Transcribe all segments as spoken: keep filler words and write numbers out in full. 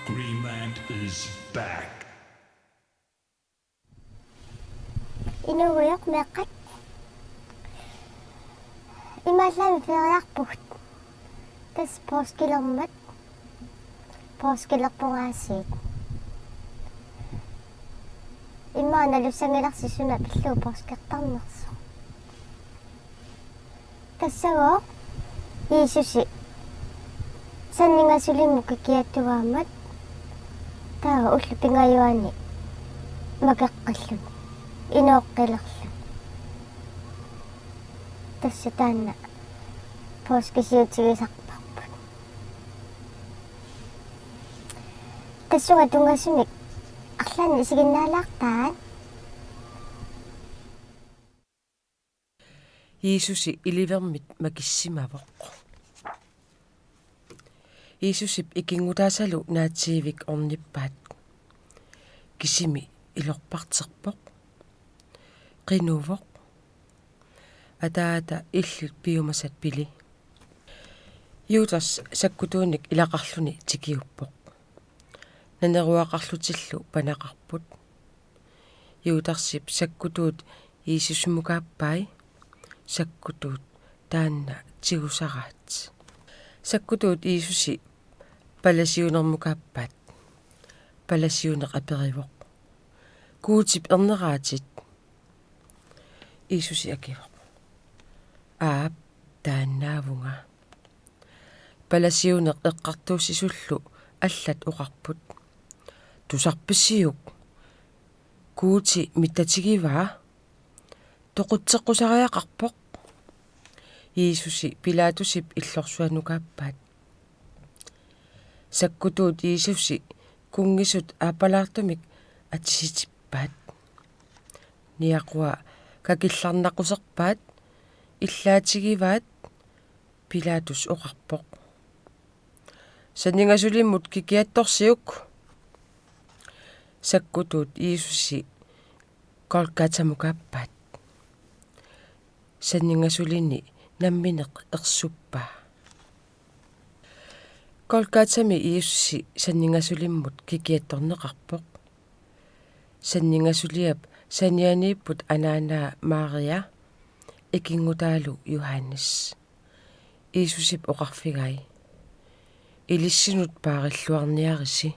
Greenland is back. Inuugujoq meeqqat. Imaallaat feriarpugut. Tassa poorskilermat. Poorskilerpungaasiit. Immaqa nalussanngilarsi suna pillugu poorskertarnersoq. Tassagooq Jiisusi sanningasulimmut kikiattugaammat taava ullut pingajuanni makeqqilluni inooqqilerluni. Tassa taanna poorskisiutigisarparput. Tassunga tunngasumik arlaannik isiginnaalaartaat. Jiisusi ilivermit makissimavoq. Jiisusip ikinngutaasalu naatsiivik ornippaat. Kisimi ilorparterpoq. Qinuvoq. Ataata illit piumasat pili. Juutas sakkutuunik ilaqarluni tikiuppoq. Naneruaqarlutillu panaqarput. Juutasip sakkutuut Jiisusimukaappai. Sakkutuut taanna tigusaraat. Sakkutuut Jiisusi palasiunermukaappaat. Palasiuneq aperivoq: Guutip erneraatit? Jiisusi akivoq: Aap, taannaavunga. Palasiuneq eqqartuussisullu allat oqarput: Tusarpisiuk? Guuti mittatigivaa. Toqutseqqusariaqarpoq. Jiisusi Pilatusip illorsuanukaappaat. Sakkutuut Jiisusi kunngisut aappalaartumik atisitippaat. Niaqua kakillarnaquserpaat, illaatigivaat. Pilatus oqarpoq: Sanningasulimmut kikiattorsiuk? Sakkutuut Jiisusi Golgatamukaappaat. Sanningasulini nammineq ersuppaa. Golgatami Jiisusi sanningasulimmut kikiattorneqarpoq. Sanningasuliap sanianiipput anaanaa Maria, ikinngutaalu Johannes. Jiisusip oqarfigai: Ilissinut paarilluarniarisi.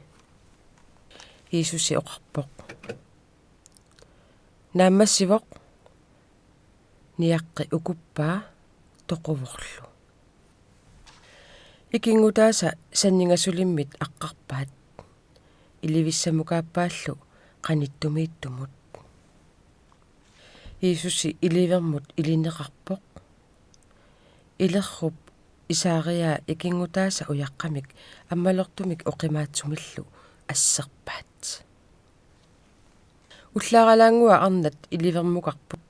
Jiisusi oqarpoq: Naammassivoq. Niaqqi ukuppaa toquvorlu. Ikinngutaasa sanningasulimmit aqqarpaat. Ilivissamukaappaallu qanittumiittumut. Jiisusi ilivermut ilineqarpoq. Ilerrup Isaariaa ikinngutaasa ujaqqamik ammalortumik oqimaatsumillu asserpaat. Ullaaralaannguaq arnat ilivermukarput.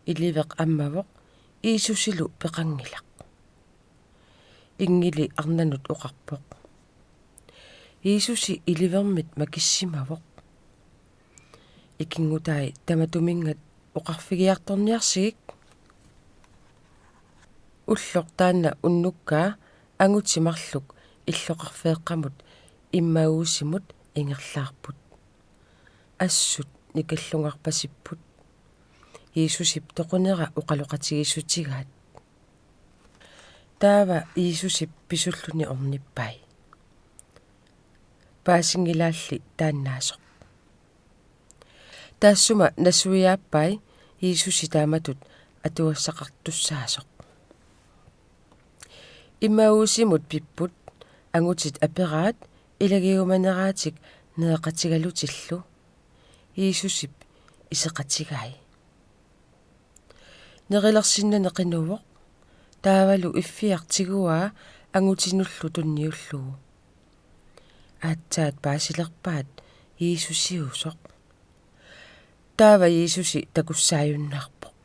Iliveq ammavoq, Jiisusilu peqanngilaq. Inngili arnanut oqarpoq: Jiisusi ilivermit makissimavoq. Ikinngutai tamatuminnga oqarfigiartorniarsigik. Ulloq taanna unnukkaa angutit marluk illoqarfeeqqamut Immausimut ingerlaarput. Assut nikallungarpasipput. Jiisusip toqunera oqaloqatigiissutigaat. Taava Jiisusip pisulluni ornippai. Paasinngilaalli taannaasoq. Taassuma nassuiaappai Jiisusi taamatut atugassaqartussaasoq. Immausimut pipput, angutit aperaat ilagiumaneraatik nereqatigalutillu. Jiisusip iseqatigai. Nerilersinnani qinuvoq, taavalu iffiaq tiguaa angutinullu tunniullugu. Aatsaat paasilerpaat Jiisusiusoq. Taava Jiisusi takussaajunnaarpoq.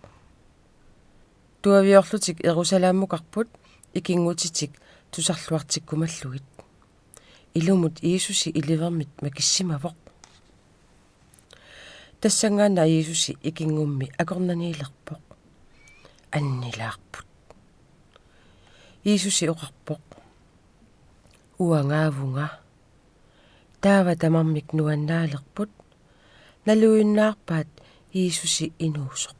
Tuaviorlutik Jerusalemmukarput ikinngutitik tusarluartikkumallugit. Ilumut Jiisusi ilivermit makissimavoq. Tassanngaannaq Jiisusi ikinngummi akornanniilerpoq. Annilaarput. Jiisusi oqarpoq: Uangaavunga. Taava tamarmik nuannaalerput, naluinnaarpaat Jiisusi inuusoq.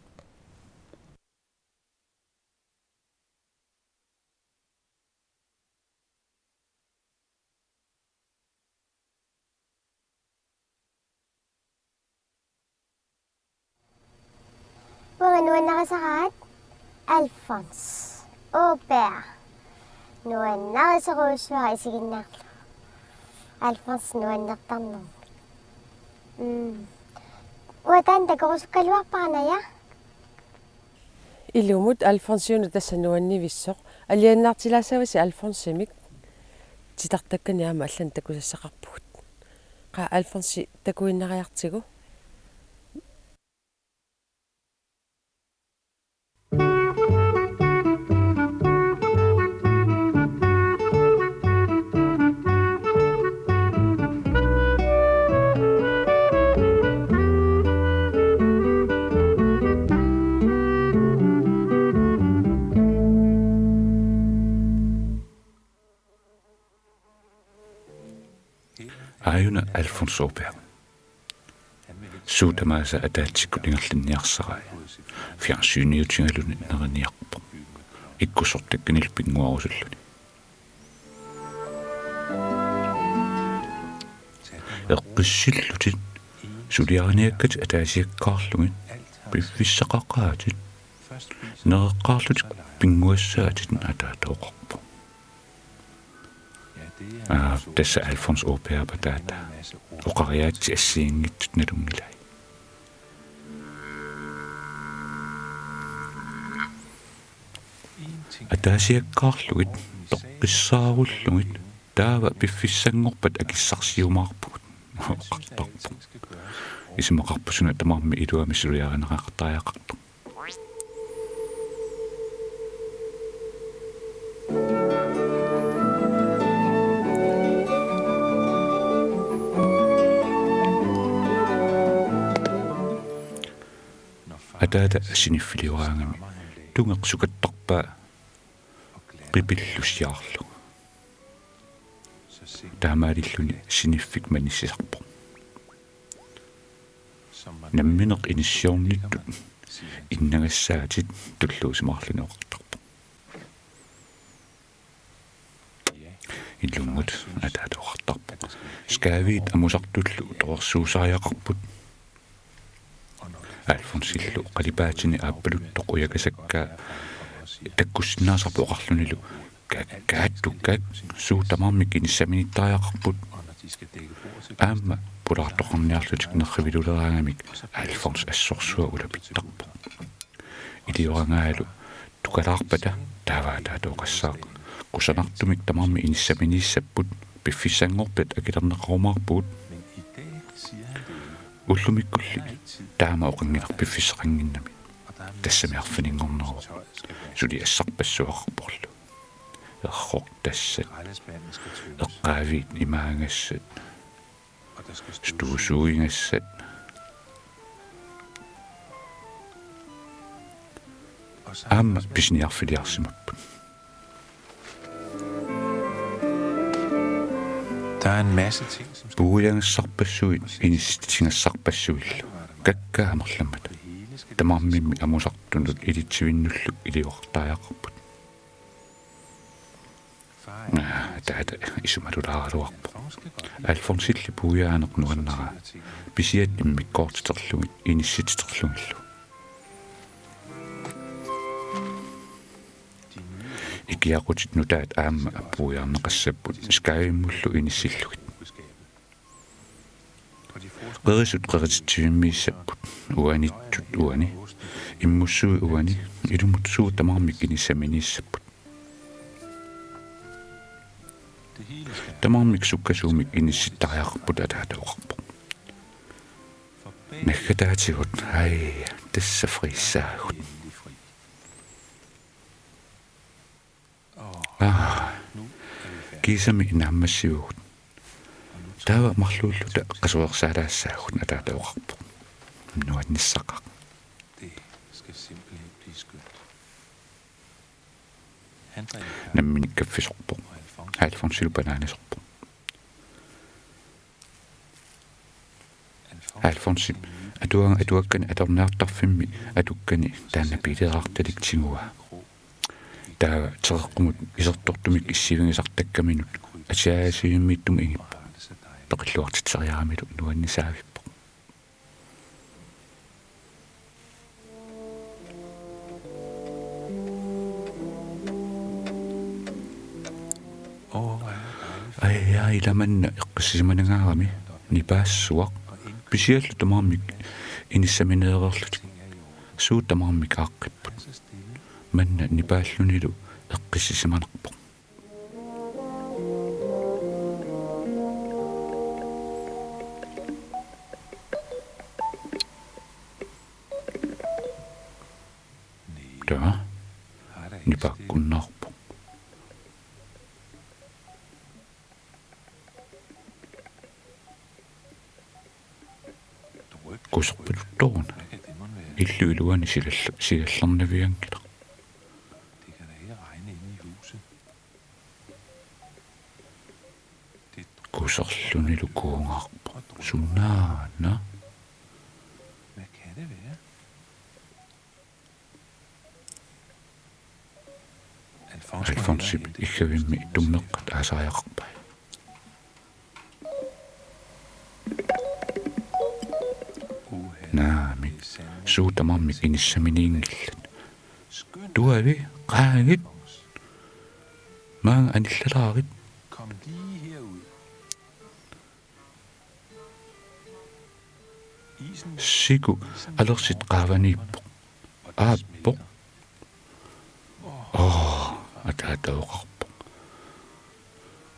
Uanga nuannarisaraat Alfons Åberg. Nuannarisorujussuara isiginnaarlugu. Alfons nuannertarnermik. Mm. Uanga taanna takorusukkaluarpara, Naja. Ilumut. Alfonsiuna tassa nuannivissoq. Alianaartilaassavasi Alfonsimik. Titartakkani aamma allanik takusassaqarpugut. Qaa, Alfonsi takuinnariartigu. Aajuna Alfons Åberg. Suut tamaasa ataatsikkut ingerlanniarsarai. Fjernsyniutigaluni neriniarpoq. Ikkussortakkanillu pinnguarusulluni. Eqqissillutit, suliariniakkatit ataasiakkaarlugit, piffissaqaqaatit, nereqqaarlutit pinnguassaatit, ataata oqarpoq. Aa, tassa Alfons Åbergip ataata. Oqariaatsit assigiinngitsut nalunngilai. Ataasiakkaarlugit, toqqissaarullugit, taava piffissanngorpat akissarsiumaarpugut. Oqartarpoq. Isumaqarpoq suna tamarmi iluamik suliarineqartariaqartoq. Ataata siniffiliuraangami tungeq sukattarpaa qipillusiarlugu. Taamaalilluni siniffik manissisarpoq. Nammineq inissiornittut innagassaatit, tulluusimaarluni oqartarpoq. Ilumut, ataata oqartarpoq. Skaavit amusartullu torersuusariaqarput. Alfonsillu qalipaatini aappaluttoq ujakasakkaa takkussinnaasarpoq oqarlunilu: Ka-, kaattukkaak, suut tamarmik inissaminittariaqarput. Aamma pulaartoqarniarlutik nerriviluleraangamik Alfons assorsuaq ulapittarpoq. Iliorangaalu tukalaarpata taava ataata oqassaaq: Kusanartumik tamarmik inissaminiissapput, piffissanngorpat akilerneqarumaarpugut. Ullumikkulli taama oqanngilaq piffissaqannginnami. Tassami arfininngorneruvoq. Suli assarpassuaqarporlu. Errortassat. Eqqaaviit imaagassat. Støvsugigassat. Aamma pisiniarfiliarsimapput. Der er en masse ting, som skal... Puigagassarpassuit, inissitigassarpassuillu. Kakkaak amerlammata. Tamarmimmi amusartunut ilitsivinnullu iliortariaqarput. Aa, taava isumalulaaraluarpoq. Alfonsilli puigaaneq nuannaraa. Pisiat immikkoortiterlugit inissititerlugillu. Ikiaqutit nutaat aamma puigaarneqassapput skaavimmullu inissillugit. Qerisut qerititsivimmiissapput, uanittut uani, immussui uani, ilumut suut tamarmik inissaminiissapput. Tamarmik sukkasuumik inissittariaqarput, ataata oqarpoq. Naggataatigut, ai, tassa friissaagut. Aa, kiisami naammassivugut. Taava marluulluta qasuersaalaassaagut, ataata oqarpoq. Nuannissaqaaq. Nammineq kaffisorpoq. Alfonsilu banaanisorpoq. Alfonsip atuaga atuakkani atorniartarfimmi atukkani taanna piileerartalik tiguaa. Taava teqeqqumut isertortumik issivigisartakkaminut atisaajaasuuvimmiittumut ingippoq. Peqilluartitseriaramilu nuannisaavippoq. Ai, ai, ila manna eqqissisimanangaarami, nipaassuaq, pisiallu tamarmik inissamineereerlutik. Suut tamarmik aaqqipput. Manna nipaallunilu eqqissisimanarpoq. Taa, nipaakkunnaarpoq. Kuserpaluttoruna. Illup iluani silall-, silallernavianngilaq. Kuserlunilu kuungaarpoq. Sunaana? Alfonsip iggavimmi tummeqqat aasariaqarpai. Naamik, suut tamarmik inissaminiinngillat. Tuavi, qaagit. Maanga anillalaarit. Siku alersit qaavaniippoq. Aappoq. Aa, ataata oqarpoq.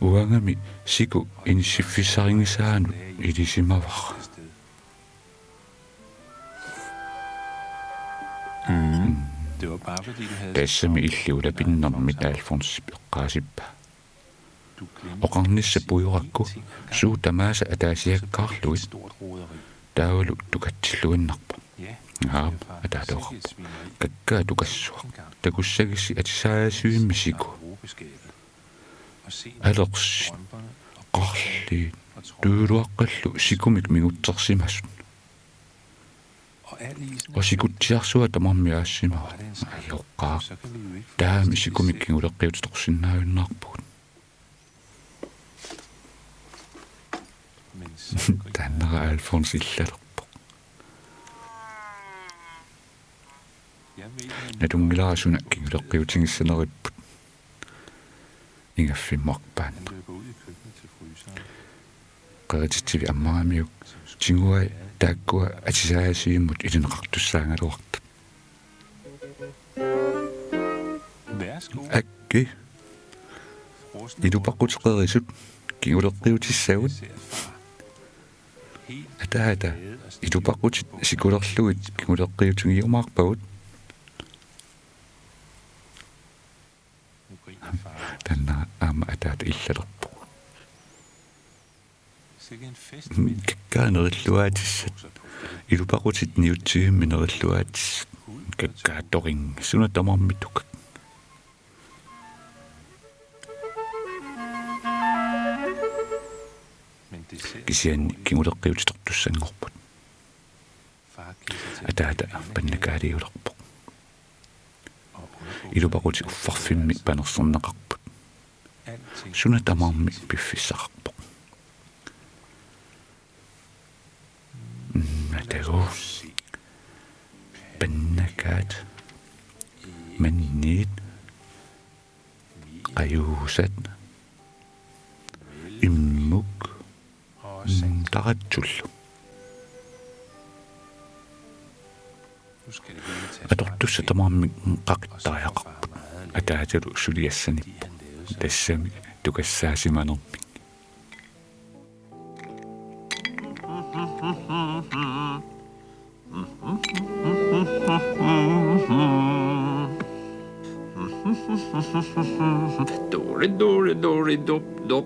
Uangami siku inissiffissarinngisaanut ilisimavara. Mm. Tassami illit ulapinnermit, Alfonsip eqqaasippaa. Oqarnissaq puiorakku suut tamaasa ataasiakkaarlugit. Taavalu tukatsilluinnarpoq. Aap, ataata oqarpoq. Kakkaak tukassuaq. Takussagissi atisaajaasuuvimmi siku. Alersit, qarliit, tujuuluaqqallu sikumik mingutsersimasut. Oqarsitsiarsuaq tamarmi aassimasoq. Ajoqqaaq. Taama sikumik kinguleqqiutitorsinnaajunnaarpugut. Taannara Alfons illalerpoq. Nalunngilara suna kinguleqqiutigissaneripput. Ingaffimmut arpaannaq. Qerititsivik ammaramiuk tiguai taakkua atisaajaasuuvimmut ilineqartussaagaluartut. Akki. Ilupaqutit qerisut kinguleqqiutissagut. Ataata, ilupaqutit sikulerlugit kinguleqqiutigiumaarpagut. Taanna aamma ataata illalerpoq. Kakkaak nerilluaatissat. Ilupaqutit niutsivimmi nerilluaatissat. Kakkaak toringa. Suna tamarmi tukak. Kisianni kinguleqqiutitortussanngorput. Ataata pannakaaliulerpoq. Ilupaqutit uffarfimmi panerserneqarput. Suna tamarmi piffissaqarpoq. Natagu. Pannakaat. Manniit. Qajuusat. Immuk. Mm, taratsullu. Atortussat tamarmik qaqittariaqarput. Ataatalu suliassaniippoq. Tassami tukassaasimanermik. Dori, dori, dori, dop, dop.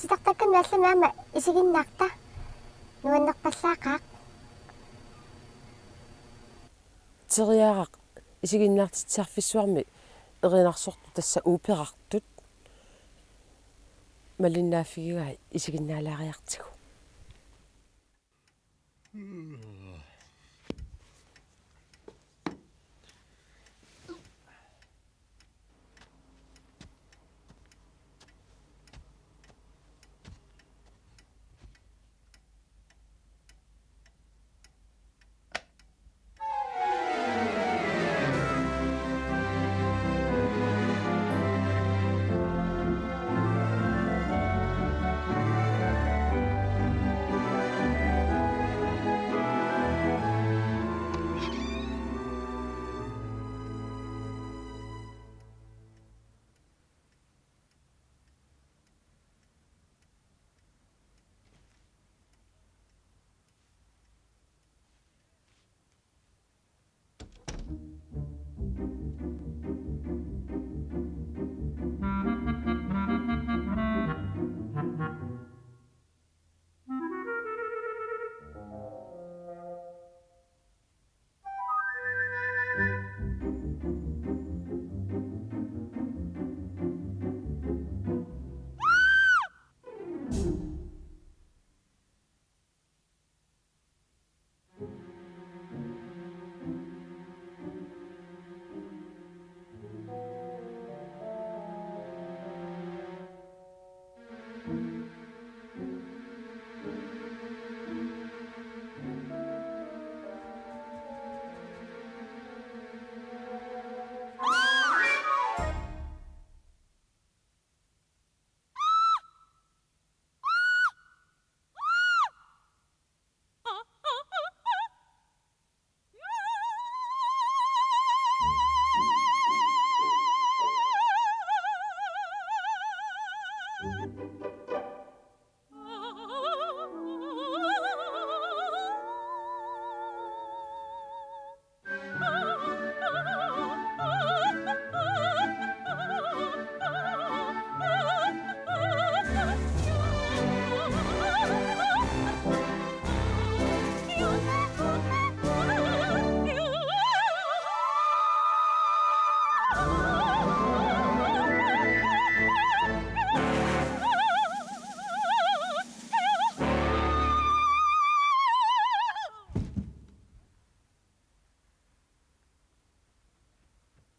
Titartakkami allami aamma isiginnaarta. Nuannerpallaaqaaq. Teriaraq isiginnaartitsisarfissuarmi erinarsortut tassa uuperartut malinnaaffigigai isiginnaalaariartigu.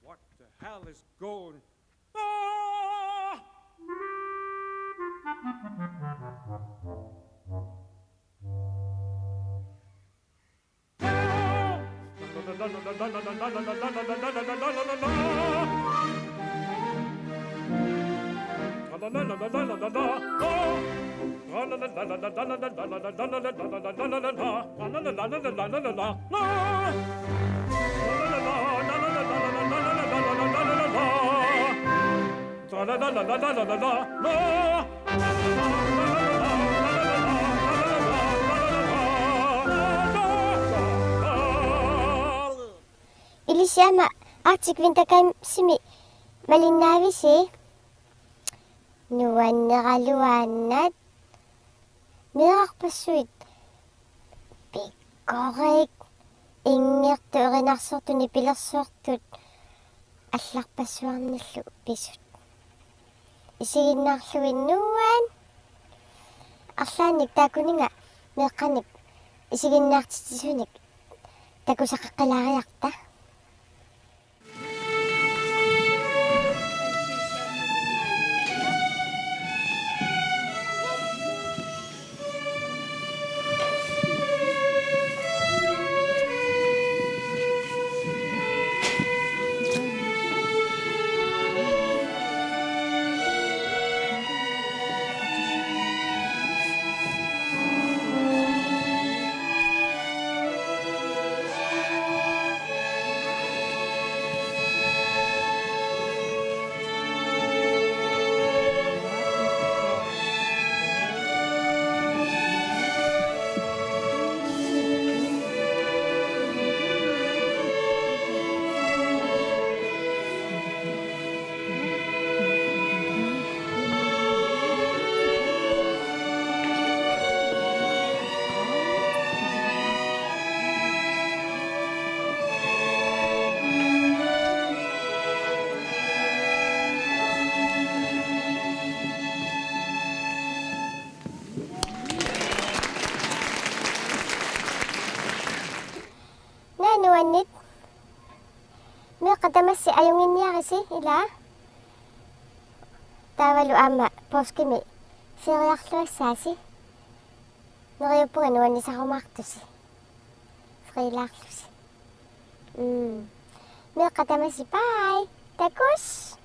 What the hell is going? Ah! Ilissi aamma Arctic Winter Games-imi malinnaavisi? Nuanneraluaannat. Meerarpassuit pikkorik, inngertut erinarsortut nipilersortut allarpassuarnillu pisut. Isiginnaarlugit nuan. Arlaannik taakkununnga meeqqanik isiginnaartitsisunik takusaqaqqilaariarta. Asi ila. Taavalu aamma poorskimi feriarluassaasi. Neriuppunga nuannisarumaartusi. Friilaarlusi. Mm. Meeqqat tamassi bye. Takuss.